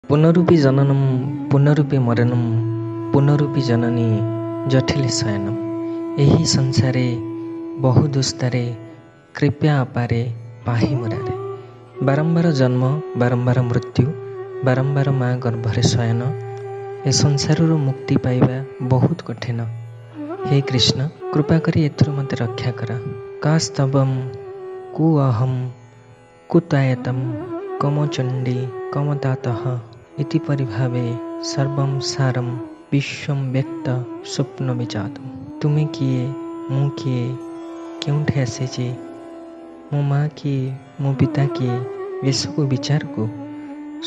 ପୁନରୁପି ଜନନମ୍ ପୁନରୁପି ମରଣମ୍ ପୁନରୁପି ଜନନୀ ଜଟିଳ ଶୟନମ୍। ଏହି ସଂସାରେ ବହୁ ଦୁସ୍ତାରେ କୃପା ଅପାରେ ପାହି ମୁରାରେ। ବାରମ୍ବାର ଜନ୍ମ, ବାରମ୍ବାର ମୃତ୍ୟୁ, ବାରମ୍ବାର ମା ଗର୍ଭରେ ଶୟନ, ଏ ସଂସାରରୁ ମୁକ୍ତି ପାଇବା ବହୁତ କଠିନ। ହେ କୃଷ୍ଣ, କୃପା କରି ଏଥିରୁ ମୋତେ ରକ୍ଷା କର। କାସ୍ତବମ୍ କୁ ଅହମ୍ କୁତାୟତମ୍ କମଚଣ୍ଡୀ କମତାତଃ ଇତି ପରିଭାବେ ସର୍ବಂ ସାରಂ ବିଶ୍ୱಂ ବ୍ୟକ୍ତ ସ୍ୱପ୍ନ ବିଜାତମ୍। ତୁମେ କିଏ, ମୁଁ କିଏ, କେଉଁଠି ଆସିଛି, ମୋ ମା କିଏ, ମୋ ପିତା କିଏ, ଏସବୁ ବିଚାରକୁ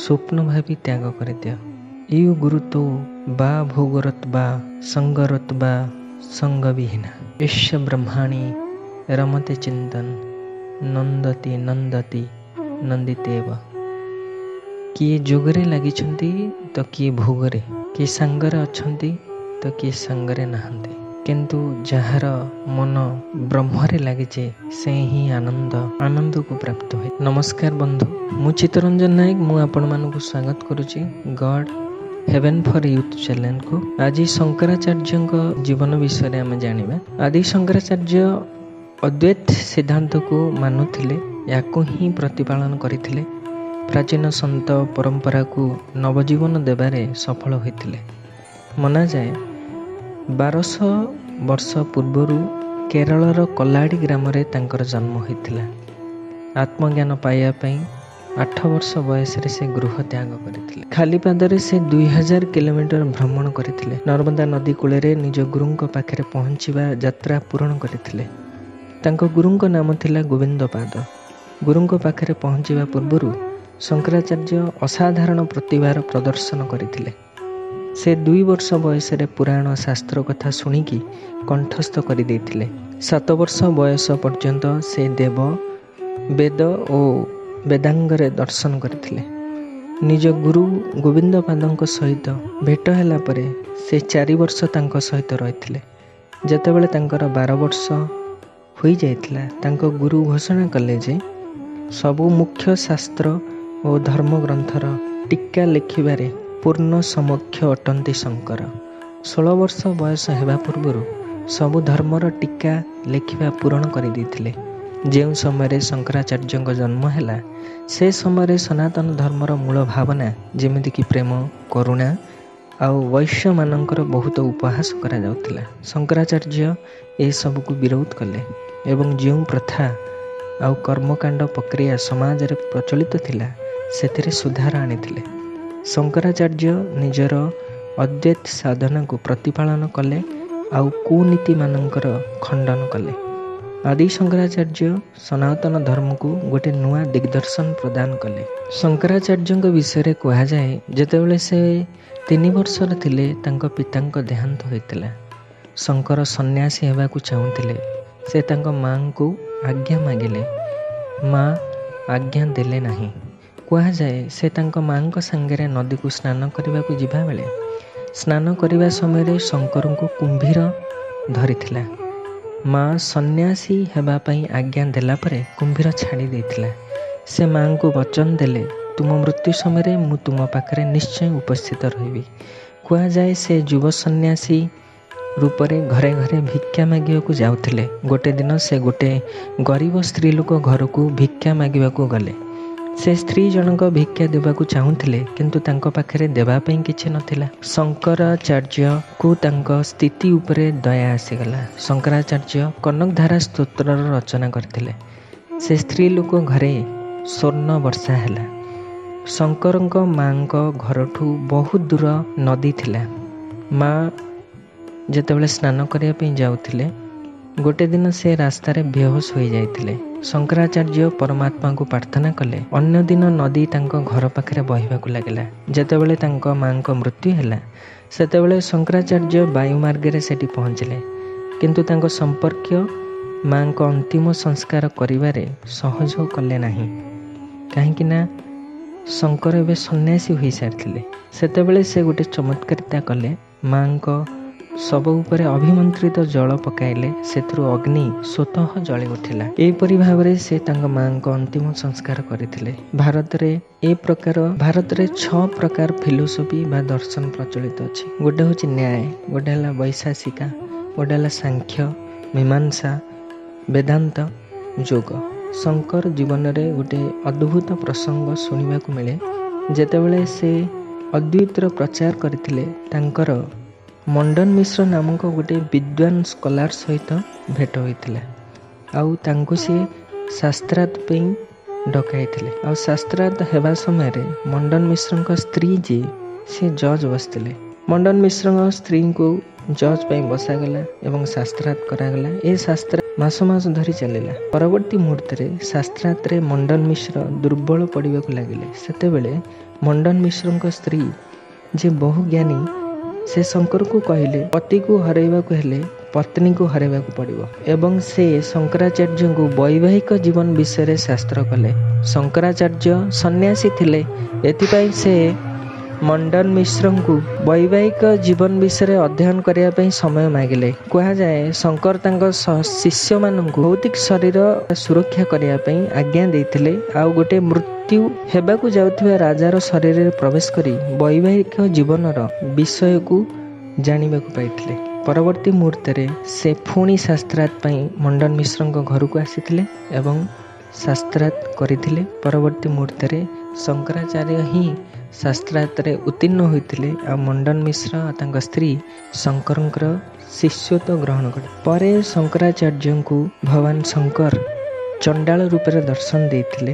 ସ୍ୱପ୍ନ ଭାବି ତ୍ୟାଗ କରିଦିଅ। You ଗୁରୁତ୍ୱ ବା ଭୋଗରତ୍ ବା ସଙ୍ଗରତ୍ ବା ସଙ୍ଗବିହୀନା। ୟସ୍ୟ ବ୍ରହ୍ମାଣୀ ରମତେ ଚିନ୍ତନ ନନ୍ଦତି ନନ୍ଦତି ନନ୍ଦିତେବ। କିଏ ଯୋଗରେ ଲାଗିଛନ୍ତି ତ କିଏ ଭୋଗରେ, କିଏ ସାଙ୍ଗରେ ଅଛନ୍ତି ତ କିଏ ସାଙ୍ଗରେ ନାହାନ୍ତି, କିନ୍ତୁ ଯାହାର ମନ ବ୍ରହ୍ମରେ ଲାଗିଛି ସେ ହିଁ ଆନନ୍ଦ ଆନନ୍ଦକୁ ପ୍ରାପ୍ତ ହୁଏ। ନମସ୍କାର ବନ୍ଧୁ, ମୁଁ ଚିତ୍ତରଞ୍ଜନ ନାୟକ, ମୁଁ ଆପଣମାନଙ୍କୁ ସ୍ୱାଗତ କରୁଛି ଗଡ୍ ହେଭେନ୍ ଫର୍ ୟୁଥ୍ ଚ୍ୟାନେଲକୁ। ଆଜି ଶଙ୍କରାଚାର୍ଯ୍ୟଙ୍କ ଜୀବନ ବିଷୟରେ ଆମେ ଜାଣିବା। ଆଦି ଶଙ୍କରାଚାର୍ଯ୍ୟ ଅଦ୍ୱୈତ ସିଦ୍ଧାନ୍ତକୁ ମାନୁଥିଲେ, ୟାକୁ ହିଁ ପ୍ରତିପାଳନ କରିଥିଲେ। ପ୍ରାଚୀନ ସନ୍ଥ ପରମ୍ପରାକୁ ନବଜୀବନ ଦେବାରେ ସଫଳ ହୋଇଥିଲେ। ମନାଯାଏ 1200 ବର୍ଷ ପୂର୍ବରୁ କେରଳର କଲାଡ଼ି ଗ୍ରାମରେ ତାଙ୍କର ଜନ୍ମ ହୋଇଥିଲା। ଆତ୍ମଜ୍ଞାନ ପାଇବା ପାଇଁ 8 ବର୍ଷ ବୟସରେ ସେ ଗୃହ ତ୍ୟାଗ କରିଥିଲେ। ଖାଲି ପାଦରେ ସେ 2000 କିଲୋମିଟର ଭ୍ରମଣ କରିଥିଲେ। ନର୍ମଦା ନଦୀ କୂଳରେ ନିଜ ଗୁରୁଙ୍କ ପାଖରେ ପହଞ୍ଚିବା ଯାତ୍ରା ପୂରଣ କରିଥିଲେ। ତାଙ୍କ ଗୁରୁଙ୍କ ନାମ ଥିଲା ଗୋବିନ୍ଦପାଦ। ଗୁରୁଙ୍କ ପାଖରେ ପହଞ୍ଚିବା ପୂର୍ବରୁ ଶଙ୍କରାଚାର୍ଯ୍ୟ ଅସାଧାରଣ ପ୍ରତିଭାର ପ୍ରଦର୍ଶନ କରିଥିଲେ। ସେ 2 ବର୍ଷ ବୟସରେ ପୁରାଣ ଶାସ୍ତ୍ର କଥା ଶୁଣିକି କଣ୍ଠସ୍ଥ କରିଦେଇଥିଲେ। 7 ବର୍ଷ ବୟସ ପର୍ଯ୍ୟନ୍ତ ସେ ଦେବ, ବେଦ ଓ ବେଦାଙ୍ଗରେ ଦର୍ଶନ କରିଥିଲେ। ନିଜ ଗୁରୁ ଗୋବିନ୍ଦପାଦଙ୍କ ସହିତ ଭେଟ ହେଲା ପରେ ସେ 4 ବର୍ଷ ତାଙ୍କ ସହିତ ରହିଥିଲେ। ଯେତେବେଳେ ତାଙ୍କର 12 ବର୍ଷ ହୋଇଯାଇଥିଲା, ତାଙ୍କ ଗୁରୁ ଘୋଷଣା କଲେ ଯେ ସବୁ ମୁଖ୍ୟ ଶାସ୍ତ୍ର ଓ ଧର୍ମଗ୍ରନ୍ଥର ଟୀକା ଲେଖିବାରେ ପୂର୍ଣ୍ଣ ସମକ୍ଷ ଅଟନ୍ତି ଶଙ୍କର। 16 ବର୍ଷ ବୟସ ହେବା ପୂର୍ବରୁ ସବୁ ଧର୍ମର ଟୀକା ଲେଖିବା ପୂରଣ କରିଦେଇଥିଲେ। ଯେଉଁ ସମୟରେ ଶଙ୍କରାଚାର୍ଯ୍ୟଙ୍କ ଜନ୍ମ ହେଲା, ସେ ସମୟରେ ସନାତନ ଧର୍ମର ମୂଳ ଭାବନା ଯେମିତିକି ପ୍ରେମ, କରୁଣା ଆଉ ବୈଶ୍ୟମାନଙ୍କର ବହୁତ ଉପହାସ କରାଯାଉଥିଲା। ଶଙ୍କରାଚାର୍ଯ୍ୟ ଏସବୁକୁ ବିରୋଧ କଲେ ଏବଂ ଯେଉଁ ପ୍ରଥା ଆଉ କର୍ମକାଣ୍ଡ ପ୍ରକ୍ରିୟା ସମାଜରେ ପ୍ରଚଳିତ ଥିଲା ସେଥିରେ ସୁଧାର ଆଣିଥିଲେ। ଶଙ୍କରାଚାର୍ଯ୍ୟ ନିଜର ଅଦ୍ୱୈତ ସାଧନାକୁ ପ୍ରତିପାଳନ କଲେ ଆଉ କୁନୀତିମାନଙ୍କର ଖଣ୍ଡନ କଲେ। ଆଦି ଶଙ୍କରାଚାର୍ଯ୍ୟ ସନାତନ ଧର୍ମକୁ ଗୋଟେ ନୂଆ ଦିଗ୍ଦର୍ଶନ ପ୍ରଦାନ କଲେ। ଶଙ୍କରାଚାର୍ଯ୍ୟଙ୍କ ବିଷୟରେ କୁହାଯାଏ, ଯେତେବେଳେ ସେ 3 ବର୍ଷର ଥିଲେ ତାଙ୍କ ପିତାଙ୍କ ଦେହାନ୍ତ ହୋଇଥିଲା। ଶଙ୍କର ସନ୍ନ୍ୟାସୀ ହେବାକୁ ଚାହୁଁଥିଲେ। ସେ ତାଙ୍କ ମାଆଙ୍କୁ ଆଜ୍ଞା ମାଗିଲେ, ମା ଆଜ୍ଞା ଦେଲେ ନାହିଁ। କୁହାଯାଏ ସେ ତାଙ୍କ ମାଆଙ୍କ ସାଙ୍ଗରେ ନଦୀକୁ ସ୍ନାନ କରିବାକୁ ଯିବାବେଳେ ସ୍ନାନ କରିବା ସମୟରେ ଶଙ୍କରଙ୍କୁ କୁମ୍ଭୀର ଧରିଥିଲା। ମା ସନ୍ନ୍ୟାସୀ ହେବା ପାଇଁ ଆଜ୍ଞା ଦେଲା ପରେ କୁମ୍ଭୀର ଛାଡ଼ି ଦେଇଥିଲା। ସେ ମାଆଙ୍କୁ ବଚନ ଦେଲେ, ତୁମ ମୃତ୍ୟୁ ସମୟରେ ମୁଁ ତୁମ ପାଖରେ ନିଶ୍ଚୟ ଉପସ୍ଥିତ ରହିବି। କୁହାଯାଏ ସେ ଯୁବ ସନ୍ନ୍ୟାସୀ ରୂପରେ ଘରେ ଘରେ ଭିକ୍ଷା ମାଗିବାକୁ ଯାଉଥିଲେ। ଗୋଟେ ଦିନ ସେ ଗୋଟେ ଗରିବ ସ୍ତ୍ରୀ ଲୋକ ଘରକୁ ଭିକ୍ଷା ମାଗିବାକୁ ଗଲେ। ସେ ସ୍ତ୍ରୀ ଜଣକ ଭିକ୍ଷା ଦେବାକୁ ଚାହୁଁଥିଲେ, କିନ୍ତୁ ତାଙ୍କ ପାଖରେ ଦେବା ପାଇଁ କିଛି ନଥିଲା। ଶଙ୍କରାଚାର୍ଯ୍ୟଙ୍କୁ ତାଙ୍କ ସ୍ଥିତି ଉପରେ ଦୟା ଆସିଗଲା। ଶଙ୍କରାଚାର୍ଯ୍ୟ କନକଧାରା ସ୍ତୋତ୍ରର ରଚନା କରିଥିଲେ। ସେ ସ୍ତ୍ରୀ ଲୋକ ଘରେ ସ୍ୱର୍ଣ୍ଣ ବର୍ଷା ହେଲା। ଶଙ୍କରଙ୍କ ମାଆଙ୍କ ଘରଠୁ ବହୁତ ଦୂର ନଦୀ ଥିଲା। ମା ଯେତେବେଳେ ସ୍ନାନ କରିବା ପାଇଁ ଯାଉଥିଲେ, ଗୋଟେ ଦିନ ସେ ରାସ୍ତାରେ ବେହୋସ ହୋଇଯାଇଥିଲେ। ଶଙ୍କରାଚାର୍ଯ୍ୟ ପରମାତ୍ମାଙ୍କୁ ପ୍ରାର୍ଥନା କଲେ। ଅନ୍ୟ ଦିନ ନଦୀ ତାଙ୍କ ଘର ପାଖରେ ବହିବାକୁ ଲାଗିଲା। ଯେତେବେଳେ ତାଙ୍କ ମାଆଙ୍କ ମୃତ୍ୟୁ ହେଲା, ସେତେବେଳେ ଶଙ୍କରାଚାର୍ଯ୍ୟ ବାୟୁ ମାର୍ଗରେ ସେଠି ପହଞ୍ଚିଲେ, କିନ୍ତୁ ତାଙ୍କ ସମ୍ପର୍କୀୟ ମାଆଙ୍କ ଅନ୍ତିମ ସଂସ୍କାର କରିବାରେ ସହଯୋଗ କଲେ ନାହିଁ। କାହିଁକି ନା ଶଙ୍କର ଏବେ ସନ୍ନ୍ୟାସୀ ହୋଇସାରିଥିଲେ। ସେତେବେଳେ ସେ ଗୋଟେ ଚମତ୍କାରିତା କଲେ। ମାଆଙ୍କ ଶବ ଉପରେ ଅଭିମନ୍ତ୍ରିତ ଜଳ ପକାଇଲେ, ସେଥିରୁ ଅଗ୍ନି ସ୍ୱତଃ ଜଳି ଉଠିଲା। ଏହିପରି ଭାବରେ ସେ ତାଙ୍କ ମାଙ୍କ ଅନ୍ତିମ ସଂସ୍କାର କରିଥିଲେ। ଭାରତରେ 6 ପ୍ରକାର ଫିଲୋସଫି ବା ଦର୍ଶନ ପ୍ରଚଳିତ ଅଛି। ଗୋଟେ ହେଉଛି ନ୍ୟାୟ, ଗୋଟେ ହେଲା ବୈଶାସିକା, ଗୋଟେ ହେଲା ସାଂଖ୍ୟ, ମୀମାଂସା, ବେଦାନ୍ତ, ଯୋଗ। ଶଙ୍କର ଜୀବନରେ ଗୋଟେ ଅଦ୍ଭୁତ ପ୍ରସଙ୍ଗ ଶୁଣିବାକୁ ମିଳେ। ଯେତେବେଳେ ସେ ଅଦ୍ୱୈତର ପ୍ରଚାର କରିଥିଲେ, ତାଙ୍କର ମଣ୍ଡନ ମିଶ୍ର ନାମକ ଗୋଟେ ବିଦ୍ୱାନ ସ୍କଲାର ସହିତ ଭେଟ ହୋଇଥିଲା ଆଉ ତାଙ୍କୁ ସିଏ ଶାସ୍ତ୍ରାର୍ଥ ପାଇଁ ଡକାଇଥିଲେ। ଆଉ ଶାସ୍ତ୍ରାର୍ଥ ହେବା ସମୟରେ ମଣ୍ଡନ ମିଶ୍ରଙ୍କ ସ୍ତ୍ରୀ ଯିଏ, ସେ ଜଜ୍ ବସିଥିଲେ। ମଣ୍ଡନ ମିଶ୍ରଙ୍କ ସ୍ତ୍ରୀଙ୍କୁ ଜଜ୍ ପାଇଁ ବସାଗଲା ଏବଂ ଶାସ୍ତ୍ରାର୍ଥ କରାଗଲା। ଏ ଶାସ୍ତ୍ର ମାସ ମାସ ଧରି ଚାଲିଲା। ପରବର୍ତ୍ତୀ ମୁହୂର୍ତ୍ତରେ ଶାସ୍ତ୍ରାର୍ଥରେ ମଣ୍ଡନ ମିଶ୍ର ଦୁର୍ବଳ ପଡ଼ିବାକୁ ଲାଗିଲେ। ସେତେବେଳେ ମଣ୍ଡନ ମିଶ୍ରଙ୍କ ସ୍ତ୍ରୀ ଯେ ବହୁ ଜ୍ଞାନୀ, ସେ ଶଙ୍କରକୁ କହିଲେ, ପତିକୁ ହରାଇବାକୁ ହେଲେ ପତ୍ନୀକୁ ହରାଇବାକୁ ପଡ଼ିବ, ଏବଂ ସେ ଶଙ୍କରାଚାର୍ଯ୍ୟଙ୍କୁ ବୈବାହିକ ଜୀବନ ବିଷୟରେ ଶାସ୍ତ୍ର କଲେ। ଶଙ୍କରାଚାର୍ଯ୍ୟ ସନ୍ନ୍ୟାସୀ ଥିଲେ, ଏଥିପାଇଁ ସେ ମଣ୍ଡନ ମିଶ୍ରଙ୍କୁ ବୈବାହିକ ଜୀବନ ବିଷୟରେ ଅଧ୍ୟୟନ କରିବା ପାଇଁ ସମୟ ମାଗିଲେ। କୁହାଯାଏ ଶଙ୍କର ତାଙ୍କ ଶିଷ୍ୟମାନଙ୍କୁ ଭୌତିକ ଶରୀର ସୁରକ୍ଷା କରିବା ପାଇଁ ଆଜ୍ଞା ଦେଇଥିଲେ ଆଉ ଗୋଟେ ମୃତ୍ୟୁ ହେବାକୁ ଯାଉଥିବା ରାଜାର ଶରୀରରେ ପ୍ରବେଶ କରି ବୈବାହିକ ଜୀବନର ବିଷୟକୁ ଜାଣିବାକୁ ପାଇଥିଲେ। ପରବର୍ତ୍ତୀ ମୁହୂର୍ତ୍ତରେ ସେ ପୁଣି ଶାସ୍ତ୍ରାର୍ଥ ପାଇଁ ମଣ୍ଡନ ମିଶ୍ରଙ୍କ ଘରକୁ ଆସିଥିଲେ ଏବଂ ଶାସ୍ତ୍ରାର୍ଥ କରିଥିଲେ। ପରବର୍ତ୍ତୀ ମୁହୂର୍ତ୍ତରେ ଶଙ୍କରାଚାର୍ଯ୍ୟ ହିଁ ଶାସ୍ତ୍ରାର୍ଥରେ ଉତ୍ତୀର୍ଣ୍ଣ ହୋଇଥିଲେ ଆଉ ମଣ୍ଡନ ମିଶ୍ର ତାଙ୍କ ସ୍ତ୍ରୀ ଶଙ୍କରଙ୍କର ଶିଷ୍ୟତ୍ୱ ଗ୍ରହଣ କଲେ। ପରେ ଶଙ୍କରାଚାର୍ଯ୍ୟଙ୍କୁ ଭଗବାନ ଶଙ୍କର ଚଣ୍ଡାଳ ରୂପରେ ଦର୍ଶନ ଦେଇଥିଲେ।